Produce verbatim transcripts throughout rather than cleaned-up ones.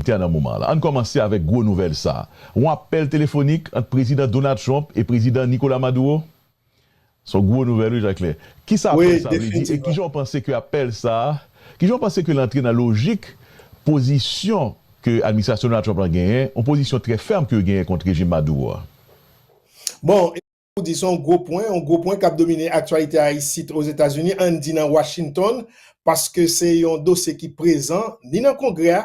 aktyalite a nan moman an la. Ann kòmanse avèk gwo nouvèl sa a. Yon apèl telefonik ant Prezidan Donald Trump e Prezidan Nicolas Maduro. Se yon gwo nouvèl, wi, Jacquelin. Kisa apèl sa a vle di? E kijan w panse ke apèl sa a, kijan w panse ke l antre nan lojik pozisyon ke administrasyon Donald Trump lan genyen, yon pozisyon trè fèm ke yo genyen kont rejim Maduro a? Bon, ou di se yon gwo pwen, yon gwo pwen k ap domine aktyalite a isit Ozetazini, ann di nan Washington, paske se yon dosye ki prezan ni nan Kongrè a,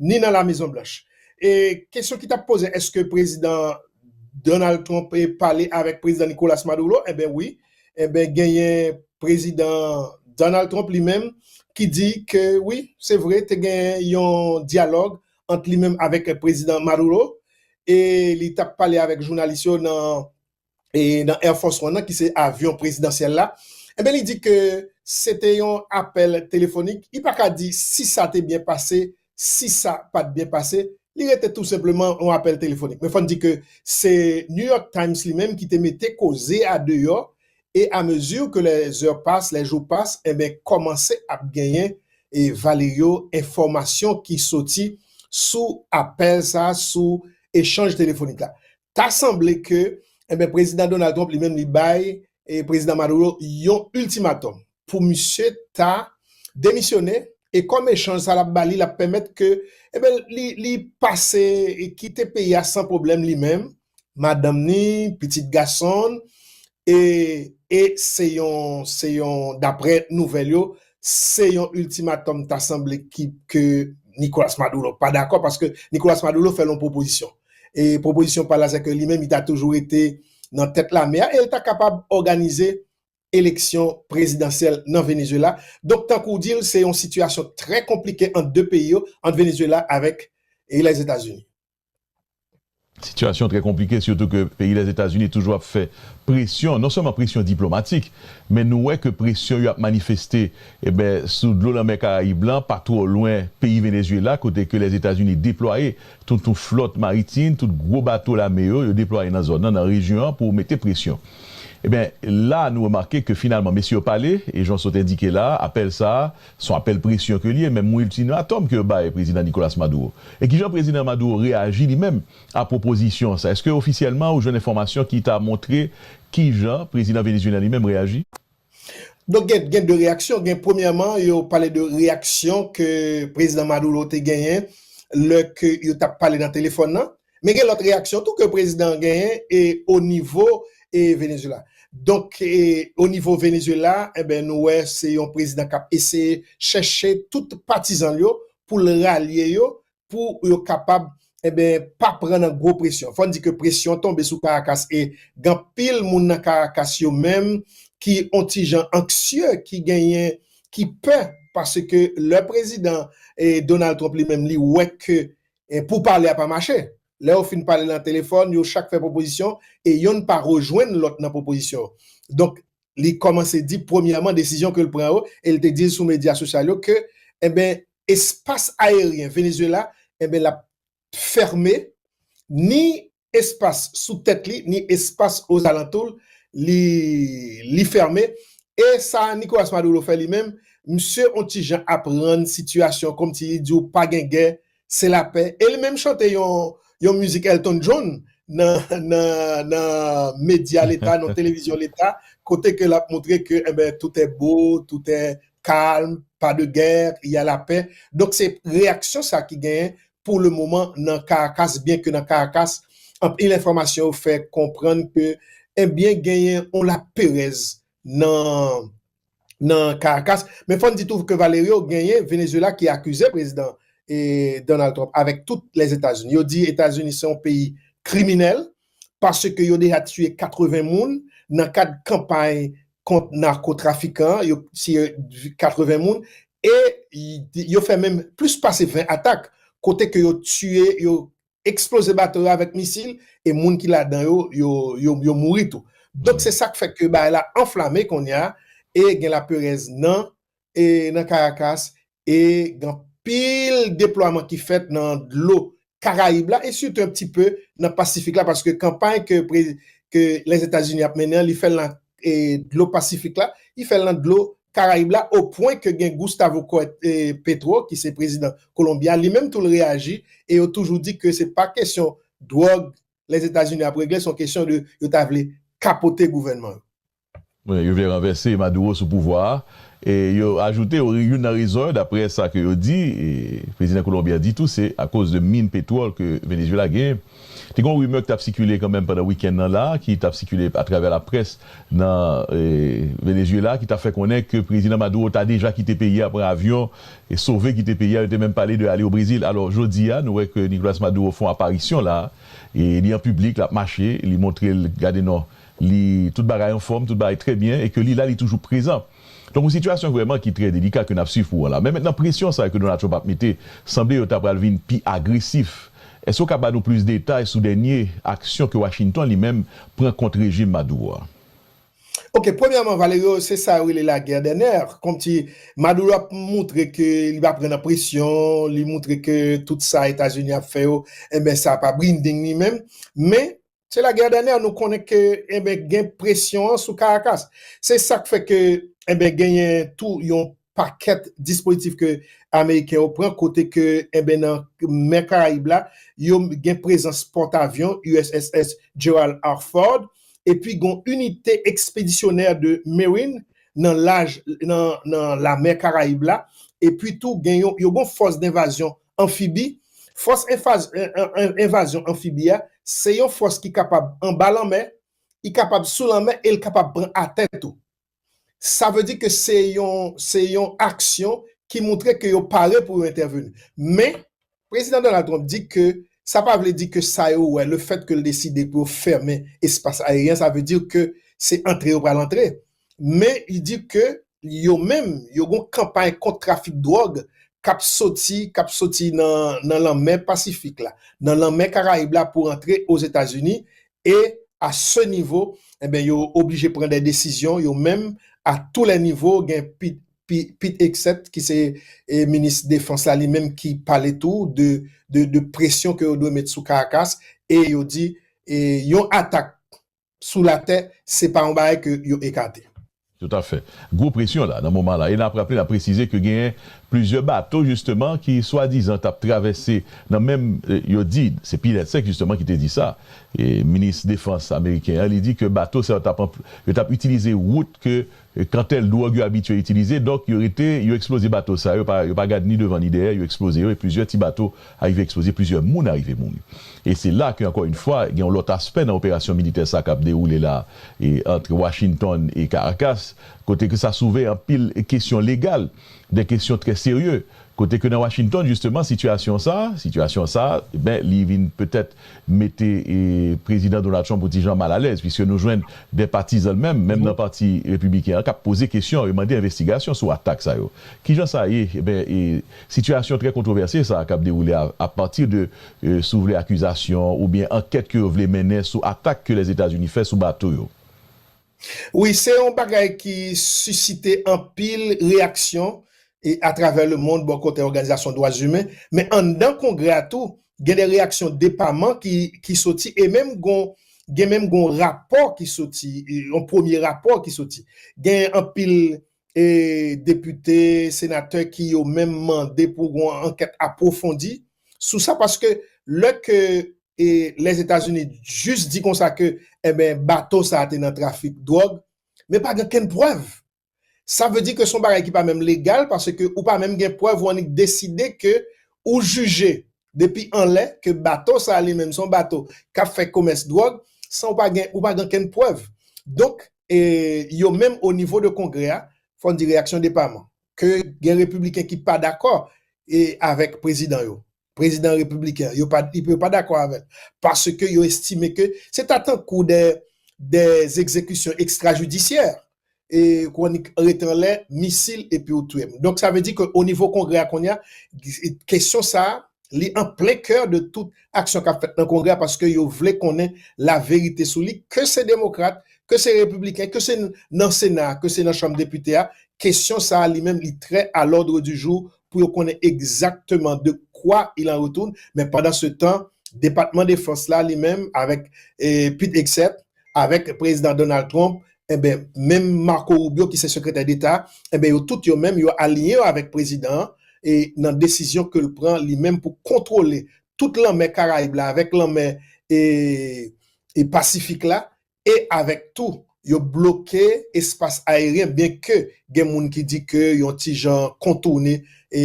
ni nan La Mezon Blanch. E kesyon ki t ap poze, èske Prezidan Donald Trump pale avèk Prezidan Nicolas Maduro? Enben wi. Enben genyen Prezidan Donald Trump li menm ki di ke wi, se vre, te gen yon dyalòg ant li menm avèk Prezidan Maduro, e li t ap pale avèk jounalis yo nan, e nan Air Force One nan, ki se avyon prezidansyèl la. Enben, li di ke se te yon apèl telefonik. Li pa ka di si sa te byen pase, si sa pa t byen pase. Li rete tou senpleman yon apèl telefonik. Men fò n di ke se New York Times li menm ki te mete koze a deyò, e amezi ke lè zè pas, lè jou pas, enben, kòmanse ap genyen, e Valerio, enfòmasyon ki soti sou apèl sa, sou echanj telefonik la. Ta sanble ke, enben, Prezidan Donald Trump li menm li bay, e, Prezidan Maduro yon iltimatòm pou misye ta demisyone, e kòm echanj sa l ap ba li, l ap pèmèt ke, enben, li, li pase e kite peyi a san pwoblèm li menm, madanm ni, pitit gason l, e, e se yon, se yon, daprè nouvèl yo, se yon iltimatòm ta sanble ki, ke Nicolas Maduro pa dakò, paske Nicolas Maduro fè l yon pwopozisyon. E pwopozisyon pa l la, se ke li menm, li ta toujou rete nan tèt lame a, e l ta kapab òganize eleksyon prezidansyèl nan Venezuela. Donk, tankou w di l, se yon sitiyasyon trè konplike ant de peyi yo, ant Venezuela avèk, e, Lèzetazini. Sitiyasyon trè konplike, sitou ke peyi Lèzetazini toujou ap fè presyon, non sèlman presyon diplomatik, men nou wè ke presyon yo ap manifeste, enben, sou dlo lanmè Karayib lan, pa twò lwen peyi Venezuela, kote ke Lèzetazini deplwaye tout, tout flòt maritim, tout gwo bato lame yo, yo deplwaye nan zòn nan, nan rejyon an pou mete presyon. Ebyen, la, nou remake ke finalman, mesye yo pale, e jan w sot endike la, apèl sa a, se yon apèl presyon ke l ye, menm yon iltimatòm ke yo bay Prezidan Nicolas Maduro. E kijan Prezidan Maduro reyaji li menm a pwopozisyon sa? Èske ofisyèlman ou jwenn enfòmasyon ki ta montre kijan Prezidan venezuelyen li menm reyaji? Donk, gen, gen de reyaksyon. Gen, premyèman, yo pale de reyaksyon ke Prezidan Maduro te genyen lè ke yo t ap pale nan telefòn nan. Men gen lòt reyaksyon tou ke prezidan an genyen e o nivo e Venezuela. Donk, e o nivo Venezuela, enben, nou wè se yon prezidan k ap eseye chèche tout patizan l yo pou l ralye yo, pou yo kapab, enben, pa pran nan gwo presyon. Fò n di ke presyon tonbe sou Caracas e gen anpil moun nan Caracas yo menm ki on ti jan anksye, ki genyen, ki pè, paske lè prezidan, e, Donald Trump li menm, li wè ke, e, pou pale a pa mache. Lè yo fin pale nan telefòn, yo chak fè pwopozisyon e yonn pa rejwenn lòt nan pwopozisyon. Donk, li kòmanse di, premyèman, desizyon ke l pran yo, e l te di l sou medya sosyal yo ke, enben, espas ayeryen Venezuela, enben, l ap fèmen, ni espas sou tèt li, ni espas ozalantou l, li, li fèmen. E sa Nicolas Maduro fè li menm, misye on ti jan ap rann sitiyasyon kòmsi li di w pa gen gè, se lapè. E li menm chante yon, yon mizik Elton John nan, nan, nan medya leta, nan televizyon leta, kote ke l ap montre ke, enben, tout est beau, tout est calme, pas de guerre, il y a la paix. Donk, se reyaksyon sa ki genyen pou le moman nan Caracas, byen ke nan Caracas, anpil enfòmasyon yo fè konprann ke, ebyen, genyen yon laperèz nan, nan Caracas. Men fò n di tou ke Valerio genyen Venezuela ki akize prezidan, e, Donald Trump avèk tout Lèzetazini. Yo di Etazini se yon peyi kriminèl paske yo deja tiye katreven moun nan kad kanpay kont nakotrafikan an, yo tiye katreven moun, e y-, yo fè menm plis pase ven atak, kote ke yo tiye, yo eksploze bato yo avèk misil, e moun ki ladan yo, yo, yo, yo mouri tou. Donk, se sa k fè ke bagay la anflame kounye a, e gen laperèz nan, e nan Caracas, e gen anpil deplwaman ki fèt nan dlo Karayib la, e sitou un petit peu nan Pasifik la, paske kanpay ke pre-, ke Lèzetazini ap mennen an, li fè l nan, e, dlo Pasifik la, li fè l nan dlo Karayib la, o pwen ke gen Gustavo Petro, ki se prezidan Kolonbi a, li menm tou l reyaji, e yo toujou di ke se pa kesyon dwòg Lèzetazini ap regle, se yon kesyon de yo ta vle kapote gouvènman yo. Wi, yo vle ranvèse Maduro sou pouvwa a. E yo ajoute, youn nan rezon yo, daprè sa ke yo di, e prezidan Kolonbi a di tou, se akoz de min petwòl ke Venezuela genyen. Te gen yon rimè ki t ap sikile kanmenm pandan wikenn nan la, ki t ap sikile atravè laprès nan Venezuela, ki t ap fè konnen ke prezidan Maduro ta deja kite peyi a, pran avyon e sove kite peyi a. Yo te menm pale de ale o Brezil. Alò, jodi a, nou wè ke Nicolas Maduro fè yon aparisyon la, e li an piblik, l ap mache, li montre l, gade non, li, tout bagay anfòm, tout bagay trè byen, e ke li la, li toujou prezan. Donk, yon sitiyasyon vrèman ki trè delika ke n ap swiv pou w la. Men mentnan, presyon sa yo ke Donald Trump ap mete, sanble yo ta pral vin pi agresif. Èske w ka ba nou plis detay sou dènye aksyon ke Washington li menm pran kont rejim Maduro a? Ok, premyèman, Valerio, se sa yo rele lagè dè nè. Kòmsi Maduro ap montre ke li pa pran nan presyon, li montre ke tout sa Etazini ap fè yo, enben, sa pa brinding li menm. Men, se lagè dè nè, nou konnen ke, enben, gen presyon an sou Caracas. Se sa k fè ke, enben, genyen tou yon pakèt dispozitif ke Ameriken yo pran, kote ke, enben, nan mè Karayib la, yo gen prezans pòtavyon U S S S Gerald R. Ford, epi gen yon inite ekspedisyonè de Marine nan laj, nan, nan lamè Karayib la, epi tou gen yon, yo gen yon fòs denvazyon anfibi. Fòs enfaz-, en-, en-, en-, envazyon anfibi a, se yon fòs ki kapab anba lanmè, li kapab sou lanmè e l kapab pran atè tou. Sa vle di ke se yon, se yon aksyon ki montre ke yo pare pou yo entèveni. Men, prezidan Donald Trump di ke sa pa vle di ke sa yo wè, le fèt ke l deside pou yo fèmen espas ayeryen, sa vle di ke se antre yo pral antre. Men, li di ke yo menm, yo gen yon kanpay kont trafik dwòg k ap soti, k ap soti nan, nan lanmè Pasifik la, nan lanmè Karayib la pou rantre Ozetazini, e a se nivo, enben, yo oblije pran de desizyon, yo menm, a tou lè nivo, gen Pete, Pete Hegseth, ki se, e, minis defans la, li menm ki pale tou de, de, de presyon ke yo dwe met sou Caracas, e yo di, e, yon atak sou latè, se pa yon bagay ke yo ekate. Toutafè. Gwo presyon la, nan moman la. E n ap raple, n ap presize ke genyen plizyè bato, jisteman, ki swadizan t ap travèse nan menm, e, yo di, se Pete Hegseth, jisteman, ki te di sa. E minis defans ameriken an, li di ke bato sa yo t ap anp-, yo t ap itilize wout ke, e, kantèl dwòg yo abitye itilize. Donk, yo rete, yo eksploze bato sa yo, pa, yo pa gad ni devan ni dèyè, yo eksploze yo, e plizyè ti bato arive eksploze, plizyè moun arive mouri. E se la ke, ankò yon fwa, gen yon lòt aspè nan operasyon militè sa k ap dewoule la, e ant Washington e Caracas, kote ke sa soulve anpil kesyon legal, de kesyon trè serye. Kote ke nan Washington, jisteman, sitiyasyon sa, sitiyasyon sa, ben, li vin petèt mete, e, prezidan Donald Trump yon ti jan malalèz, piske nou jwenn de patizan l menm, menm nan pati repibliken an, k ap poze kesyon, yo mande envestigasyon sou atak sa yo. Kijan sa ye? Eben, e, sitiyasyon trè kontwovèse sa a k ap dewoule a, apati de, e, si w vle, akizasyon oubyen ankèt ke yo vle mennen sou atak ke Lèzetazini fè sou bato yo. Wi, se yon bagay ki sisite anpil reyaksyon e atravè lemonn bò kote òganizasyon dwa imen, men anndan Kongrè a tou, gen de reyaksyon depaman ki, ki soti, e menm gon, gen menm gon rapò ki soti, e, yon premye rapò ki soti. Gen anpil, e, depite, senatè ki yo menm mande pou gon ankèt apwofondi sou sa, paske lè ke, e, Lèzetazini jis di konsa ke, enben, bato sa a te nan trafik dwòg, men pa gen kenn prèv. Sa vle di ke se yon bagay ki pa menm legal, paske ou pa menm gen prèv, ou annik deside ke ou jije depi anlè ke bato sa a li menm se yon bato k ap fè komès dwòg, san ou pa gen, ou pa gen kenn prèv. Donk, e, yo menm o nivo de Kongrè a, fò n di reyaksyon depaman, ke gen repibliken ki pa dakò, e, avèk prezidan yo. Prezidan repibliken, yo pa, yo pa dakò avè l. Paske yo estime ke se ta tankou de, de egzekisyon ekstrajidisyè, e, kwonik rete anlè, misil, epi ou touye m. Donk, sa vle di ke o nivo Kongrè a kounye a, kesyon sa a, li an plen kè de tout aksyon k ap fèt nan Kongrè a, paske yo vle konnen laverite sou li, ke se demokrat, ke se repibliken, ke se nan Sena a, ke se nan Chanm Depite a, kesyon sa a, li menm, li trè à l'ordre du jour pou yo konnen egzakteman de quoi il en retourne. Men pandan se tan, Depatman Defans la, li menm, avèk, e, Pete Hegseth, avèk Prezidan Donald Trump, enben, menm Marco Rubio ki se sekretè deta, enben, yo tout yo menm, yo aliyen yo avèk prezidan an, e nan desizyon ke l pran li menm pou kontwole tout lanmè Karayib la avèk lanmè e, e Pasifik la, e avèk tou, yo bloke espas ayeryen, byenke gen moun ki di ke yon ti jan kontoune e,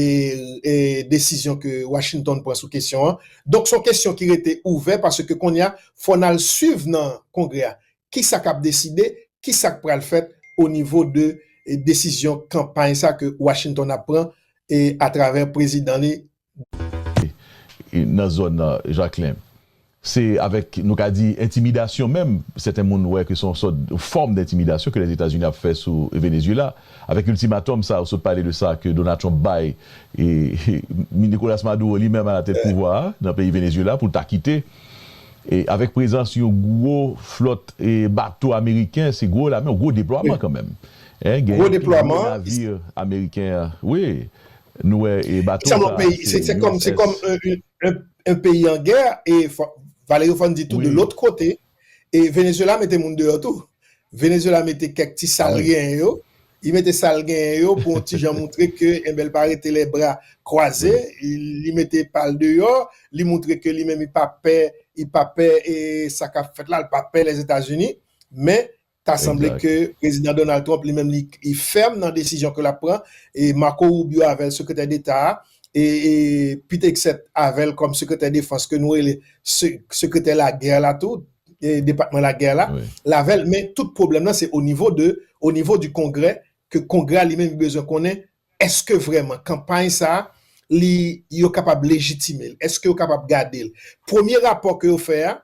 e desizyon ke Washington pran sou kesyon an. Donk, se yon kesyon ki rete ouvè paske kounye a, fò n al swiv nan Kongrè a. Kisa k ap deside, kisa k pral fèt o nivo de e, desizyon kanpay sa ke Washington ap pran e, atravè prezidan li. Nan zòn nan, Jacquelin, se avèk, nou ka di, entimidasyon menm, sèten moun wè ke se yon sòt fòm dentimidasyon ke Lèzetazini ap fè sou Venezuela, avèk iltimatòm sa, ou sot pale de sa ke Donald Trump bay e, Nicolas Maduro li menm alatèt pouvwa a nan peyi Venezuela pou l ta kite. E avèk prezans yon gwo flòt e bato ameriken, se gwo lame, yon gwo deplwaman kanmenm. Gen gwo navir ameriken, wi, nou wè e bato sa, se kòm se kòm yon peyi an gè, e Valerio fò n di tou de lòt kote, e Venezuela mete moun deyò tou. Venezuela mete kèk ti sal genyen yo, li mete sal genyen yo pou yon ti jan moutre ke enben l pa rete lè bra kwaze, li mete pal deyò, li moutre ke li menm li pa pè, li pa pè e sa k ap fèt la, li pa pè Lèzetazini, men ta sanble ke prezidan Donald Trump li menm li, li fèm nan desizyon ke l ap pran, e Marco Rubio avè l sekretè deta a, e, e Pete Hegseth avè l kòm sekretè defans ke nou rele se, sekretè lagè la tou, e, depatman lagè la, l avè l, men tout pwoblèm nan se o nivo de, o nivo di kongrè, ke kongrè a li menm li bezwen konnen èske vrèman kanpay sa a, li, yo kapab lejitime l, èske yo kapab gade l. Premye rapò ke yo fè a,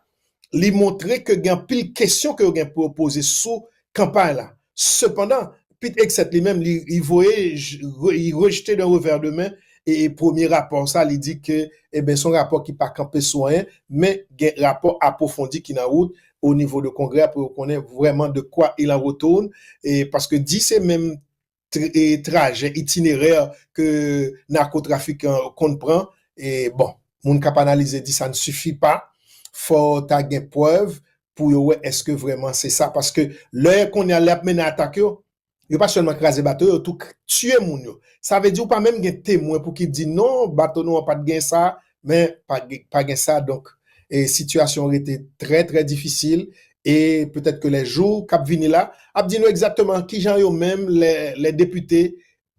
li montre ke gen anpil kesyon ke yo gen pou yo poze sou kanpay la. Sepandan, Pete Hegseth li menm, li, li voye, li rejte d'un revers de main e, e premye rapò sa, li di ke, eben, se yon rapò ki pa kanpe sou anyen, men gen rapò apwofondi ki nan wout o nivo de kongrè a pou yo konnen vrèman de quoi il en retourne, e paske di se menm trajè, itinerè ke nakotrafikan konn pran, e bon, moun k ap analize di sa ne suffit pas, fò ta gen prèv pou yo wè èske vrèman se sa, paske lè kounye a lè ap mennen atak yo, yo pa sèlman kraze bato yo, yo tou tiye moun yo. Sa vle di ou pa menm gen temwen pou ki di non, bato nou an pa t gen sa, men pa gen, pa gen sa, donk e sitiyasyon rete trè, trè difisil, e petèt ke lè jou k ap vini la ap di nou egzakteman kijan yo menm, lè, lè depite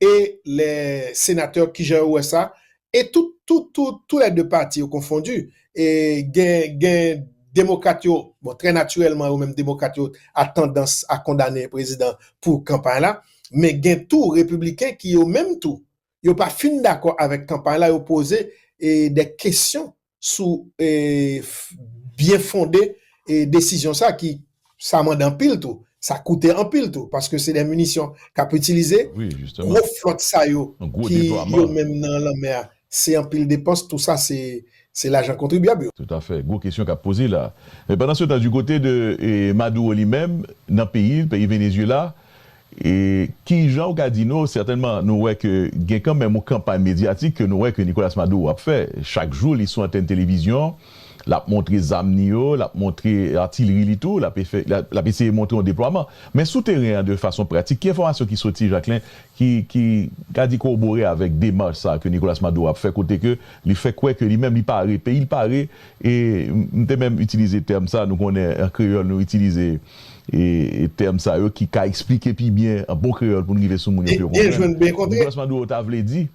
e lè senatè, kijan yo wè sa, e tout, tout, tout, tou lè de pati yo konfondi, e gen, gen demokrat yo, bon, trè natirèlman, yo menm demokrat yo a tandans a kondane prezidan pou kanpay la, men gen tou repibliken ki yo menm tou, yo pa fin dakò avèk kanpay la, yo poze e, de kesyon sou e, byen fonde e, desizyon sa ki sa mande anpil tou, sa koute anpil tou, paske se de minisyon k ap itilize, gwo flòt sa yo ki yo menm nan lanmè a, se anpil depans, tou sa se, se lajan kontribyab yo. Toutafè, gwo kesyon k ap poze la. Men pandan se tan, di kote de e, Maduro li menm, nan peyi l, peyi Venezuela, e kijan ou ka di nou, sètènman, nou wè ke gen kanmenm yon kanpay medyatik ke nou wè ke Nicolas Maduro ap fè. Chak jou, li sou antèn televizyon, l ap montre zam ni yo, l ap montre atilri li tou, l ap, l ap eseye montre yon deplwaman. Men sou teren an, de fason pratik, ki enfòmasyon ki soti, Jacquelin, ki, ki ka di kowobore avèk demach sa ke Nicolas Maduro ap fè, kote ke li fè kwè ke li menm li pare, peyi l pare, e m te menm itilize tèm sa, nou konnen an kreyòl nou itilize e, e tèm sa yo ki ka eksplike pi byen an bon kreyòl pou n rive sou moun yo pou yo konprann. Nicolas Maduro ta vle di,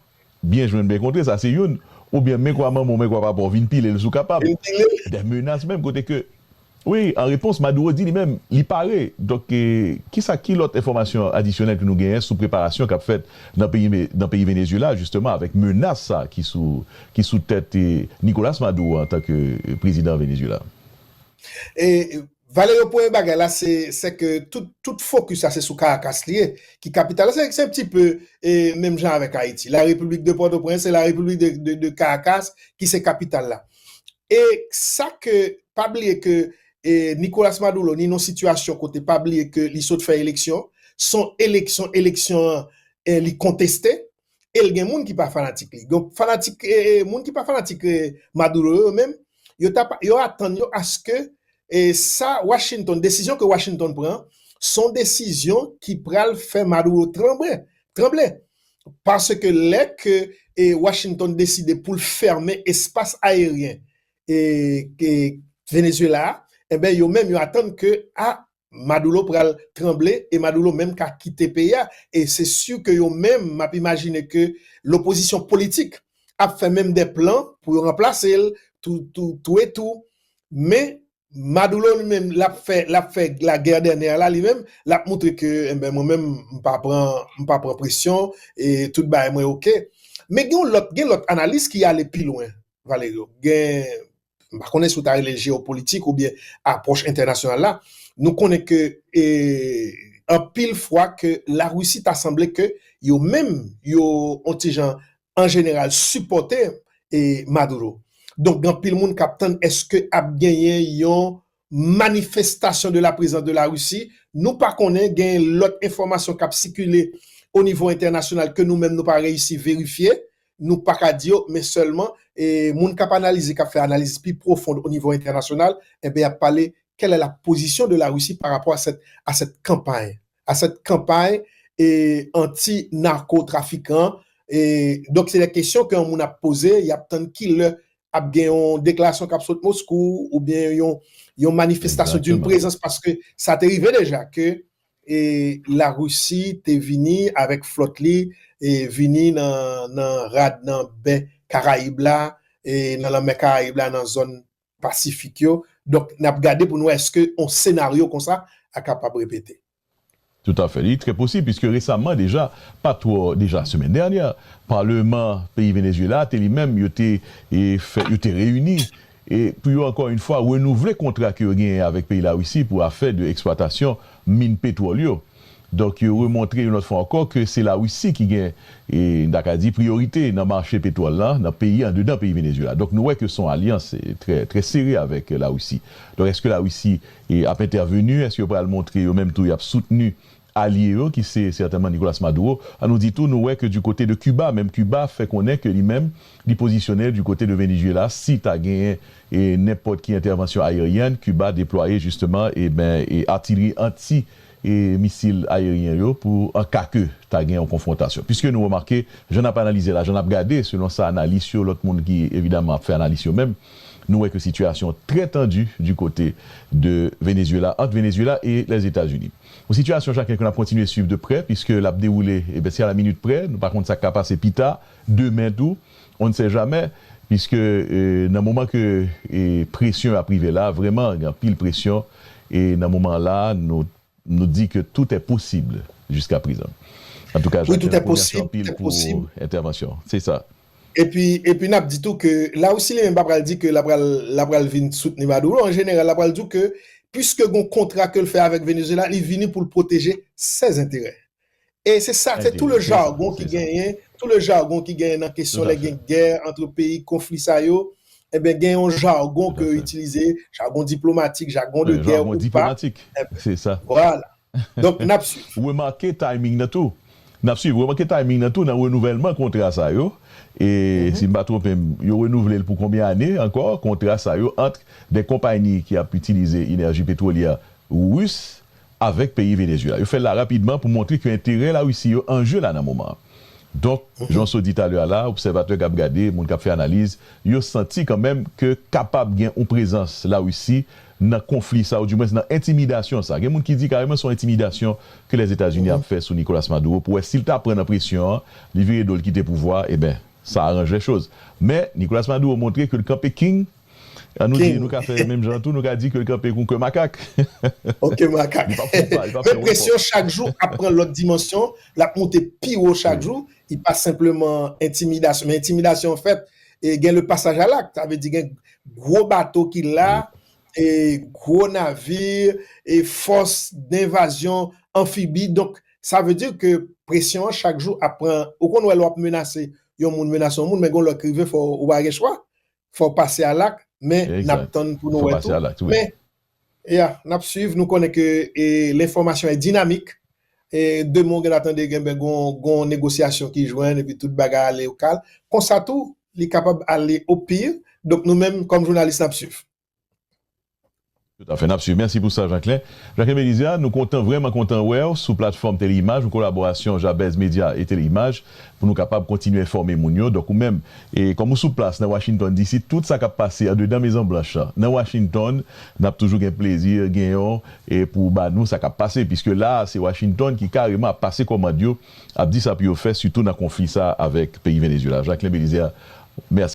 byen jwenn, byen kontre, sa se youn, oubyen men kwa manman w, men kwa papa w, vin pile l si w kapab. De menas menm, kote ke, wi, an repons, Maduro di li menm, li pare. Donk, e, kisa, ki lòt enfòmasyon adisyonèl ke nou genyen sou preparasyon k ap fèt nan peyi, nan peyi Venezuela, jisteman, avèk menas sa ki sou, ki sou tèt e, Nicolas Maduro antanke prezidan Venezuela? E, Valerio, premye bagay la, se, se ke tout, tout fokis la, se sou Caracas li ye, ki kapital la. Se, se yon ti pe e, menm jan avèk Ayiti. La République de Port-au-Prince, se la République de, de, de Caracas ki se kapital la. E sa ke, pa bliye ke e, Nicolas Maduro, ni nan sitiyasyon kote, pa bliye ke li sot fè eleksyon, son eleksyon, eleksyon an, e, li konteste, e l gen moun ki pa fanatik li. Donk, fanatik, e, e, moun ki pa fanatik e, Maduro yo menm, yo, ta, yo atann yo aske e, sa Washington, desizyon ke Washington pran, se yon desizyon ki pral fè Maduro tranble, tranble. Paske lè ke e, Washington deside pou l fèmen espas ayeryen e, e Venezuela a, enben, yo menm yo atann ke a Maduro pral tranble e Maduro menm ka kite peyi a. E se si ke yo menm, m ap imajine ke lopozisyon politik ap fè menm de plan pou yo ranplase l, tou, tou, tou e tou. Men Maduro li menm, l ap fè, l ap fè la guerre des nerfs la, li menm, l ap montre ke, enben, mwen menm, m pa pran, m pa pran presyon, e tout bagay mwen oke. Men gen yon lòt, gen lòt analis ki ale pi lwen, Valerio. Gen, m pa konnen si w ta rele l jewopolitik oubyen apwòch entènasyonal la. Nou konnen ke, e, anpil fwa ke Larisi ta sanble ke yo menm, yo, yon ti jan, an jeneral, sipòte, e, Maduro. Donk, gen anpil moun k ap tann èske ap genyen yon manifestation de la présence de la Russie. Nou pa konnen, gen lòt enfòmasyon k ap sikile o nivo entènasyonal ke nou menm nou pa reyisi verifye. Nou pa ka di yo, men sèlman, e, moun k ap analize, k ap fè analiz pi pwofon o nivo entènasyonal, enben, y ap pale quelle est la position de la Russie par rapport à cette, à cette campagne, à cette campagne e, anti-narcotrafikan. E, donk, se de kesyon ke yon moun ap poze, y ap tann ki lè ap gen yon deklarasyon k ap sot Moskou, oubyen yon, yon manifestasyon d'une présence, paske sa te rive deja ke, e, Larisi te vini avèk flòt li, e, vini nan, nan rad, nan bè Karayib la, e, nan lanmè Karayib la, nan zòn Pasifik yo. Donk, n ap gade pou n wè èske yon senaryo konsa a kapab repete. Toutafè. Li trè posib, piske resaman deja, pa twò, deja semèn dènyè, Palman peyi Venezuela te li menm, yo te, e, fè, yo te reyini, e pou yo, ankò yon fwa, renouvle kontra ke yo genyen avèk peyi Larisi pou afè de eksplwatasyon min petwòl yo. Donk, yo remontre yon lòt fwa ankò ke se Larisi ki gen, e, n ta ka di, priyorite nan mache petwòl la, nan peyi, andedan peyi Venezuela. Donk, nou wè ke se yon alyans, e, trè, trè sere avèk Larisi. Donk, èske Larisi, e, ap entèveni? Èske yo pral montre yo menm tou y ap soutni alye yo, ki se sètènman Nicolas Maduro? An nou di tou, nou wè ke du côté de Cuba, menm Kiba fè konnen ke li menm, li pozisyone du côté de Venezuela, si ta genyen, e, nenpòt ki entèvansyon ayeryèn, Kiba deplwaye jisteman, e ben, e, atilri anti e misil ayeryen yo pou an ka ke ta gen yon konfwontasyon. Piske nou remake, jan n ap analize la, jan n ap gade, selon sa analis yo, lòt moun ki evidaman ap fè analis yo menm, nou wè ke sitiyasyon trè tandi du côté de Venezuela, ant Venezuela e Lèzetazini. Yon sitiyasyon, Jacquelin, ke n ap kontinye swiv de prè, piske l ap dewoule, e ben, se a la minit prè, nou pa konn sa k ka pase pita, demen tou, on ne sait jamais, piske, e, nan moman ke, e, presyon ap rive la, vrèman, gen anpil presyon, e nan moman la, nou nou di ke tout est possible jusqu'à présent. Antouka, Jacquelin, mèsi anpil pou entèvansyon. Se sa. Epi, epi n ap di tou ke Larisi li menm pa pral di ke l ap pral, l ap pral vin soutni Maduro. An jeneral, l ap pral di w ke, piske gon kontra ke l fè avèk Venezuela, li vini pou l pwoteje ses intérêts. E se sa, se tout le jargon ki genyen, tout le jargon ki genyen nan kesyon lè gen gè ant peyi, konfli sa yo, enben, gen yon jargon ke yo itilize, jargon diplomatik, jargon de gè ou pa. Se sa. Vwala. Donk, n ap swiv. Ou remake timing nan tou. N ap swiv. Ou remake timing nan tou nan renouvèlman kontra sa yo. E si m pa twonpe m, yo renouvle l pou konbyen ane ankò, kontra sa yo ant de konpayi ki ap itilize enèji petwolyè ris avèk peyi Venezuela. Yo fè l la rapidman pou montre ke enterè Larisi yo an je la nan moman an. Donk, jan w sot di talè a la, obsèvatè k ap gade, moun k ap fè analiz, yo santi kanmenm ke kapab gen yon prezans Larisi nan konfli sa, oudimwens nan entimidasyon sa. Gen moun ki di kareman se yon entimidasyon ke Lèzetazini ap fè sou Nicolas Maduro pou wè si l ta pran nan presyon an, li vire do l kite pouvwa, e ben, sa aranje lèchoz. Men, Nicolas Maduro montre ke l kanpe king, An nou di, nou ka fè menm jan tou, nou ka di ke l kanpe kon ke makak. Ok, makak. Men presyon chak jou ap pran lòt dimansyon, l ap moute pi wo chak jou, li pa senpleman entimidasyon. Men entimidasyon an fèt, e gen le passage à l'acte, sa vle di gen gwo bato ki la, e gwo navi, e fòs denvazyon anfibi. Donk, sa vle di ke presyon an chak jou ap pran, ou konn wè lè w ap menase yon moun, menase yon moun, men gen lè k rive fò ou pa gen chwa. Fò w pase a lak, men n ap tann pou nou wè tou. Men, ya, n ap swiv, nou konnen ke e, lenfòmasyon e dinamik. E, demen w gentan tande gen, ben, gon, gon negosyasyon ki jwenn, epi tout bagay ale okal. Konsa tou, li kapab ale o pire. Donk, nou menm, kòm jounalis, n ap swiv. Toutafè, n ap swiv. Mèsi pou sa, Jacquelin. Jacquelin Belizaire, nou kontan, vrèman kontan wè w sou platfòm Tele Imaj, yon kolaborasyon Jabez Media e Tele Imaj, pou nou kapab kontinye enfòme moun yo. Donk, ou menm, e kòm ou sou plas nan Washington D C, tout sa k ap pase andedan Mezon Blanch lan, nan Washington, n ap toujou gen plezi genyen w e pou w ba nou sa k ap pase, piske la a, se Washington ki kareman ap pase kòmand yo, ap di sa pou yo fè, sitou nan konfli sa a avèk peyi Venezuela. Jacquelin Belizaire, mèsi.